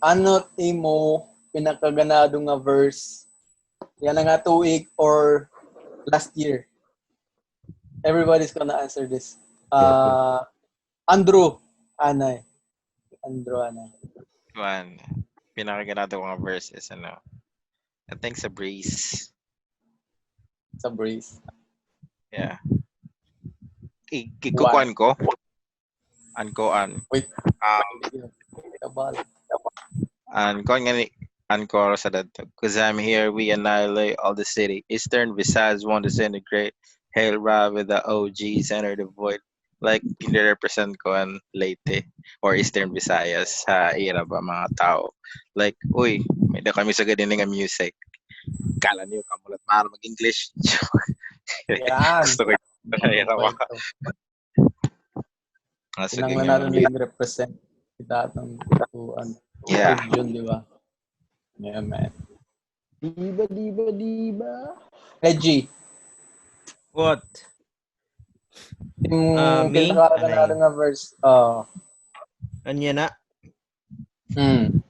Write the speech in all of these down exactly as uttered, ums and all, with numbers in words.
Ano it imo pinakaganado nga verse yana nga tuig or last year? Everybody's gonna answer this. Uh, Andrew, anay. Andrew, anay. Kuan, pinakaganado ko nga verse is ano, I think sa Breeze. Sa Breeze. Yeah. I, kikukuan ko. An kuan. Wait. Um, Kabal. an kuan nga ni, an chorus sa dadto. Cause I'm here, we annihilate all the city. Eastern Visayas won't disintegrate. Hail Rob with the O Gs, enter the void. Like, gina-represent ko an Leyte or Eastern Visayas sa ira ba mga tao. Like, uy, may-ada kami sugad ini nga music. Kala niyo kamulat para mag-English. Yan. Gusto ko yung ira ba? Kinanglan natin din represent kita atong kuan. Yeah. Region, di ba? Yeah, man. Diba, diba, diba? Reggie, What? yung Ah, me? pinakaganado nga verse. Oh. Anya na? Hmm.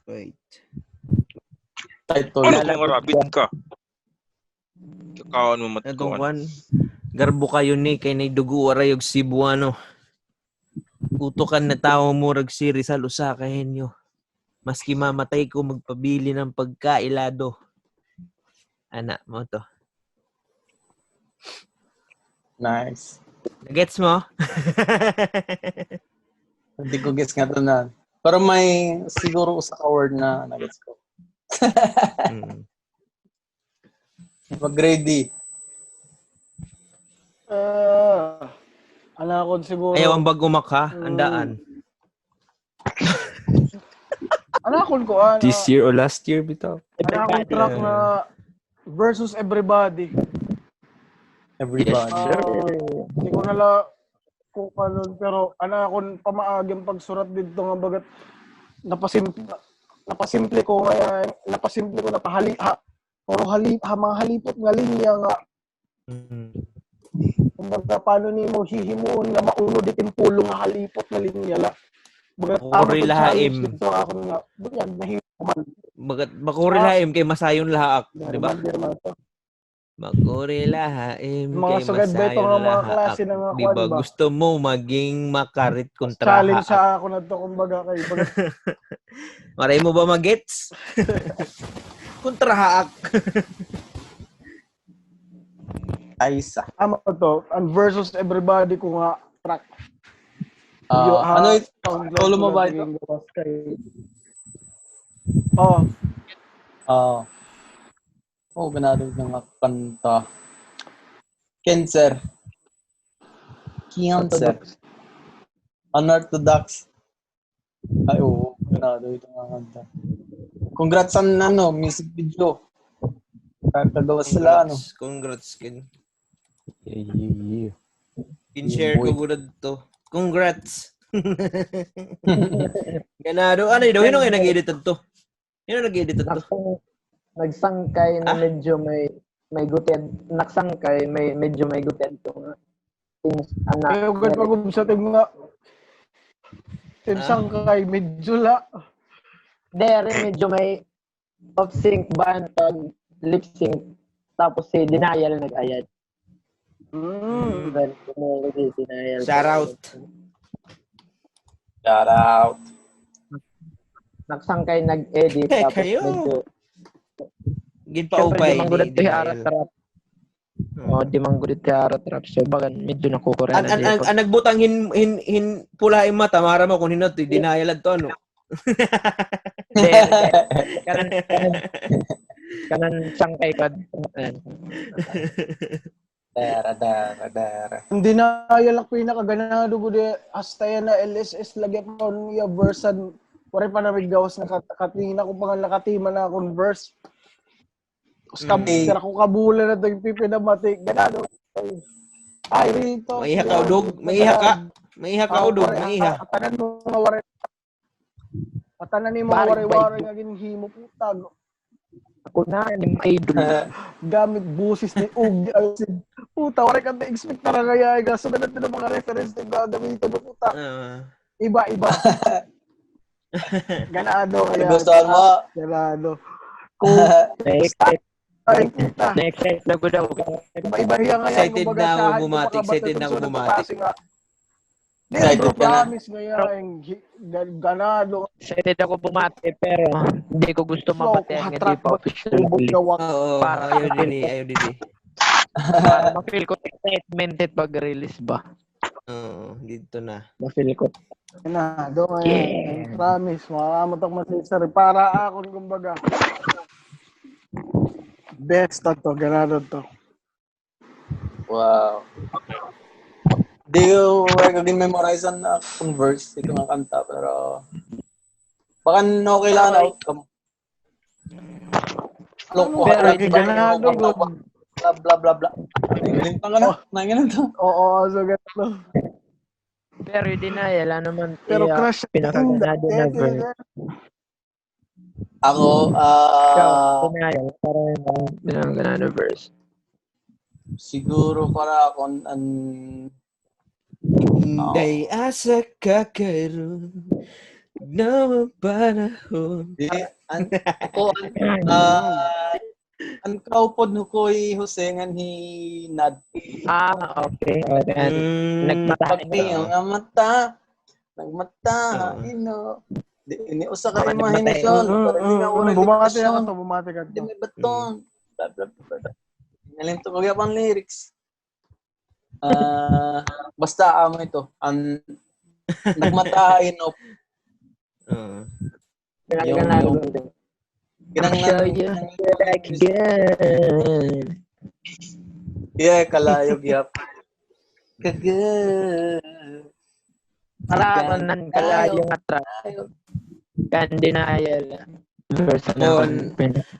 Wait. Title. Ano kung rabbit ka? Kakaon mo Itong matkuan. Kwan, garbo kayo ni kay naidugo waray og Cebuano. Utukan na tawo murag si Rizal usa ka henyo. Maski mamatay ko magpabilin ang pagkailado. Ana mo to. Nice. Nagets mo? Hindi ko gets nga to na. Pero may siguro usa ka word na nagets ko. Mm. Mag-ready. Ah, anakon siguro. Ayaw ang bag umak ha, andaan. Anakon ko, ah, This year or last year bitaw. anakon track na versus everybody. Everybody. Ah, hindi ko nala kung ano, pero anakon pamaagi ang pagsurat dito nga bagat napasimple, napasimple ko nga, napasimple ko, napahali, ha, puro hali, ha, mga halipot nga linya nga, Mm. kumbaga, paano nimo hihimuon nga maunod it impulong nga halipot nga linya la? Bagat Puro lahaim. Dito ako nga, bunyan, nahimuman. Bagat, makuri lahaim kay masayon lahaak, di ba? Naman, di naman to. Makuri lahaim Mga kay sugad ba ito masayon nga mga lahaak. klase na nga Di kwan ba? Ba? Gusto mo maging makarit kontra Challenge haak. Sa ako na to, kumbaga, kay bagat Maray mo ba magets? Kontra haak. Ay, isa. Tama to, ang versus everybody ko nga track. Ah, Yo, ha, ano it-, sound solo ko mo ba lagi ito? Yung gawas kay, oh, Ah. Oh, ganado na nga kanta. Cancer. Cancer. Unorthodox. Ay, oo. Ganado ito nga kanta. Congrats sa, ano, music video. Kakagawa sila, ano. Congrats, congrats, kin. Yeah, yeah, yeah. Kin-share ko Boy. gud to. Congrats. Ganado, ano daw, hino kay nag-edit to? Hino nag-edit to? Nagsang-, nagsangkay na Ah? Medyo may, may gutid. Nagsangkay, may, medyo may gutid ko nga. Things, anak, Kaya ugad dere. Pag-ubsa, tim nga. Tim Ah? Sangkay, medyo la. Dere, medyo may off sync ba pag lip sync. Tapos si Denial nag-ayad. Mm. Then, kumuha si Denial. Shout out. Shout out. Nagsangkay nag-edit. Eh, Tapos kayo. Medyo, Ginpaupay siyempre, di man gud ni ito yung arat Denial. trap. Hmm. Oh, di man gud ito yung arat trap. So, bagan, medyo nakukura An, na an, di an, ako. An nagbutang hin, hin, hin pula im mata, mara mo kung hino to, Denial adto, ano? Hindi, hindi. Kanan, kanan, kanan sangkay pa. Ayan. Dara, dara, dara. Hindi na yan lang pinakaganado gud eh. Hasta yan na L S S lagi pa niya verse an. Waray pa na may gawas na kat-, katina ko pa nga nakatima na akong verse. Tapos kab-, Mm. sira ko kabulan na ito yung pipinamati. Ganado. Ay, rito. Maiha ka, Udog? Maiha ka? Maiha ka, Udog? Maiha. Atanan mo nga waray. Atanan ni mga Balik, waray-waray balik. Nga ginhimo, putag. Ako na, ni mga idol. Gamit boses ni Ug, ay, si, puta, wala ka na-expect na nga, ay, kaso ganun din ang mga reference na gagamitin mo, puta. Ah. Iba-iba. Ganado kaya. Gusto mo? Ganado. Kung na-excite, ay, puta. Na-excite na gud ako. Iba-iba hiya nga yan, excited kumbaga, na ako sa akin, bumati, excited na ako bumati. Kasi nga, Di, excited ka na? Promise nga yan, ga-, ganado. Excited ako bumati, pero hindi ko gusto mabati ang hindi pa official release. Oo, para ayaw din eh, ayaw din eh. Para ma-feel ko excitement it pag-release ba? Oo, dito na. Ma-feel ko. Ganado, eh. Yeah. Promise, maramot ako masisari. Para akon, kumbaga. Best to, ganado to. Wow. Di ko kaya gin-memorize an, ah, akon verse dito nga kanta, pero baka okay lang an outcome. Look, pero ganado, bla, bla, bla, bla. Nanginginig ka na? Nanginginig ka? Oo, so ganado. Pero Denial, ano man, pero crush, pinakaganado na verse. Ako, ah, Denial, para yung, yung, yung verse. Siguro para akon an, Inday asa ka karon, na panahon. Di, an, ako, an, ah, an kaupod ni Kuya Jose ngan hi Nad. Ah, okay. Okay. Mm. Nagmata. Pag niyo nga mata, nagmata, ino. Di, ini usa ka imahinasyon, pero ini nga wala. Bumati ako to, bumati ka to. Di may baton. Bla, bla, bla, bla. Nalimtan ko gyapon an lyrics. Ah, basta amo ito, an nagmata, ino. Oo. Yung, yung, kinahanglan, yeah, kalayo gyap. Kaga. Para akon an kalayo nga track. Kan Denial. Personal.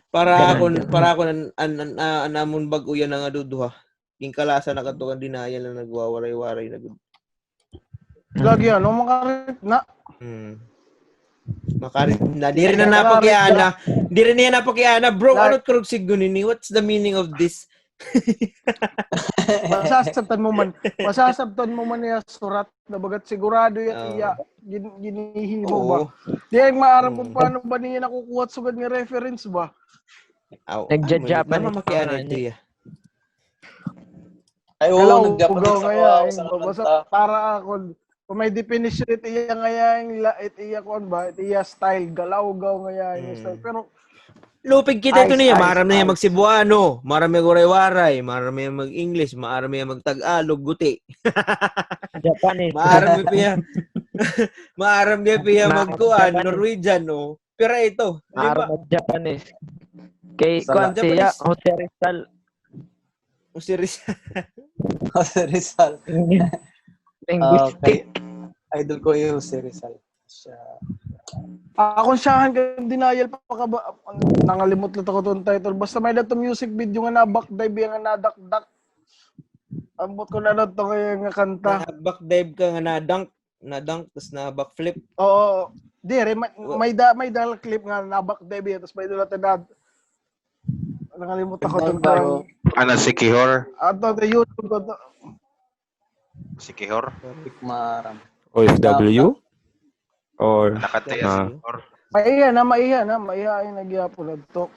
Para akon, para akon an, an, an, ah, an amon bag-o yana nga duduha. Ginkalasa na kato kan Denial na nagwawaray-waray na gud. Lagi, ano, makarit na. Hmm. Makarit na. Diri na napakiana. Diri niya napakiana. Bro, ano it karuyag sidngon ini? What's the meaning of this? Masasabtan mo man. Masasabtan mo man iya surat na bagat sigurado iya, iya gin-, ginhihimo ba? Di ay maaram kung paano ba niya nakukuha it sugad nga reference ba? Nagja-Japanese pa man. Ay, oo, nagja-Japanese ako, basta para akon, kung may definition it iya nga iya, it iya kuan ba, it iya style, galawgaw nga iya style. Pero lupig kita ito niya, maaram na hiya mag-Cebuano, maaram hiya mag-Waray-Waray, maaram hiya mag-English, maaram hiya mag-Tagalog, guti. Japanese. Maaram hiya, maaram hiya magkuan, Norwegian, no? Pero ito, maaram mag-Japanese. Kay kuan siya, Jose Rizal. Jose Rizal. Jose Rizal. Linguistic. Okay. Idol ko hi Jose Rizal. Siya. Akon siyahan kan Denial pa ka ba, nangalimot la ako iton title. Basta may-ada iton music video nga na-backdive hiya nga nadakdak. Ambot ko na lang ito kaya nga kanta. Na-backdive ka nga na-dunk, na-dunk, tas na-backflip. Oo. Diri, may, may-ada, may-ada la clip nga na-backdive hiya, tas may-ada la tinad-, Nangalimot ako. Ano, si Kihor? Ato, sa YouTube ko to. Si Kihor? Di ko maaram. O F W? Or, nakataya si Kihor. Maiha na, maiha na, maiha ay nagyapon adto.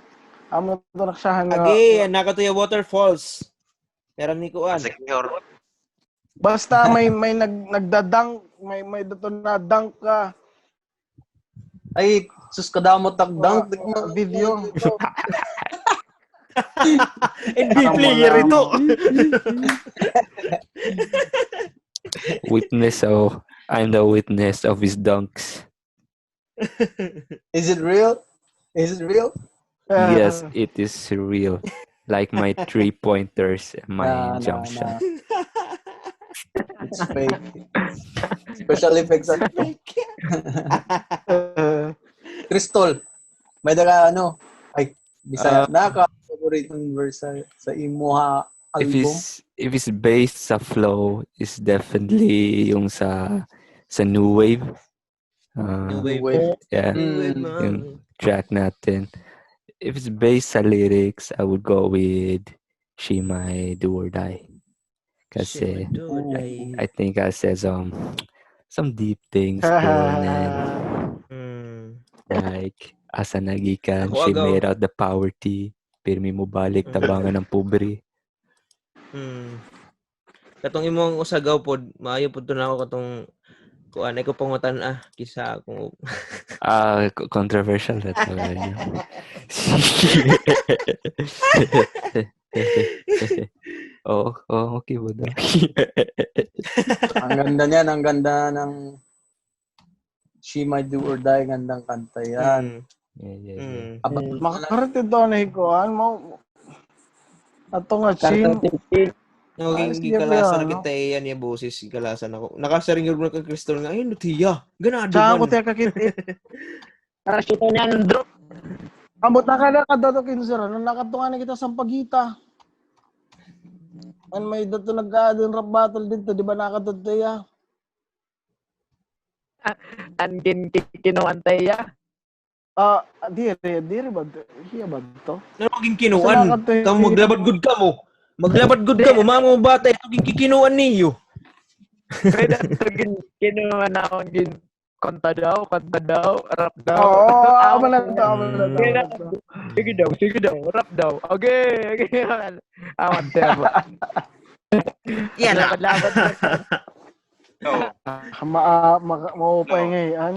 Amo to naksahan nga. Agi, nakatuya waterfalls. Meron ni kuan. Si Kihor. Basta may, may nag-, nagda-dunk, may, may dato na-dunk ka. Ay, sus, kadamo it dunk. Video. N B A player ito. Witness, oh, I'm the witness of his dunks. Is it real? Is it real? Yes, it is real. Like my three-pointers and my jump shot. It's fake. Special effects. Crystal, may-ada ka, ano, ay, Bisaya, naka-favorite verse sa, sa imo ha album? If it's, if it's based sa flow, is definitely yung sa, sa New Wave. Ah, New Wave. Yeah. New Wave, yung track natin. if it's based sa lyrics, I would go with She My Do or Die. Kasi I think I said some some deep things doon, and like, asa nagikan, she made out the poverty, pirmi mobalik tabangan an pobre. Hmm. Katong imong usagaw pod, maayo pod to nako katong kuan, ay ko pangutan-a, kisa akong Ah, co-, controversial na to, ano. Oo, oo, okay ba daw? Ang ganda niyan, ang ganda ng She My Do or Die, gandang kanta yan. Mm. Yeah, yeah, yeah. Mm. Apat Mm. Makakarate daw na hikuan mo. Ato nga, Chin. No, Ano, sige, kalasa na ano? Kita iya niya boses, kalasa na ko. Nakasaring yun ka Crystal nga, ayun, tiya. Ganado Saan ko man. Tiya kakit-it? Para siya niya ng drop. Ambot na ka na ka dato, Kinsir, ano, nakatunga na kita sa Sampaguita. An may dato nagkaadin rap battle dito, di ba nakadto iya? An gin-, kinuan ta iya? Ah, diri, diri ba? Hiya ba to? Ano maging kinuan? Kamo maglabad gud kamo. Maglabad gud kamo, mga, mga bata, ito gin-, kikinuan niyo. Kaya ito gin-, kinuan na akong gin-, kanta daw, kanta daw, rap daw. Oo, amo lang to, amo lang to, amo lang to. Sige daw, sige daw, rap daw. Okay, okay. Awan, tebo. Yan na. Labad, labad, labad. Oo. Ah, ma-, ah, maka-, maupay Oo. Ngay-an.